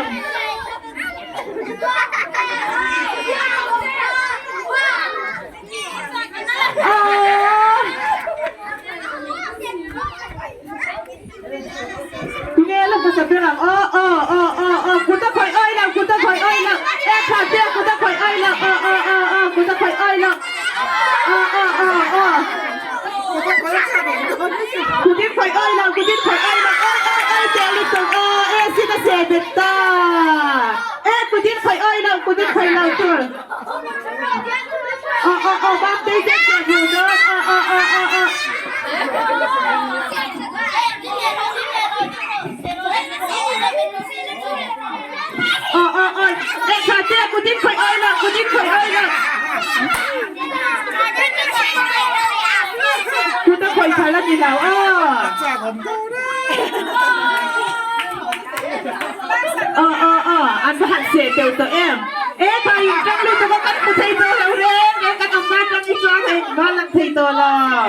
ມ. ອໍ ເນ ລະພາສາຝຣັ່ງ ອໍ ອໍ ອໍ ອໍ ອໍ ກູຕະຄອຍອ້ອຍລາວ ກູຕະຄອຍອ້ອຍລາວ ເອ ຄາເຕ ກູຕະຄອຍອ້ອຍລາວ ອໍ ອໍ ອໍ ອໍ ກູຕະຄອຍອ້ອຍລາວ ອໍ ອໍ ອໍ ອໍ ກູຕິດຄອຍອ້ອຍລາວ ກູຕິດຄອຍອ້ອຍລາວ ເອີ ເອີ ເອີ ເຈລິຕົງ ເອີ ເອ ຊິນະເຊເບຕາ ເອ ກູຕິດຄອຍອ້ອຍລາວ ກູຕິດຄອຍລາວ ເອີ ອໍ ອໍ ອໍ ບາງຕີເຈັບເສບຫູເດີ ອໍ ອໍ ອໍ ອໍ ອໍ ອໍ ເອ ຊາເຕ ກູຕິດຄອຍອ້ອຍລະ ກູຕິດຄອຍອ້ອຍລະ ກູຕະຄອຍຄາລະນີລາວ ອໍ ອໍ ອໍ ອັນພະຫັດເສເຕີວໂຕເອມ ເອ ພາຍກັນລູກຕະບັກກັນກູໄທໂຕລາວເຣ ເອ ກັນອຳມາດລັງອີຈອເຮ ມາລັງໄທໂຕລາວ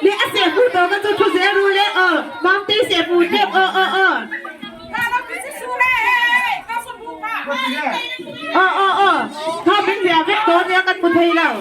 ເລ ອາເສປູໂຕກັນຈຸທຸເສຣູເລ ເອີ ບາງຕີເສປູເຈັບ ເອີ ເອີ ເອີ ເອີ ເອີ ເອີ ຖ້າເປັນແບບເວັດໂຕເນຍກັນບຸນໄທລາວ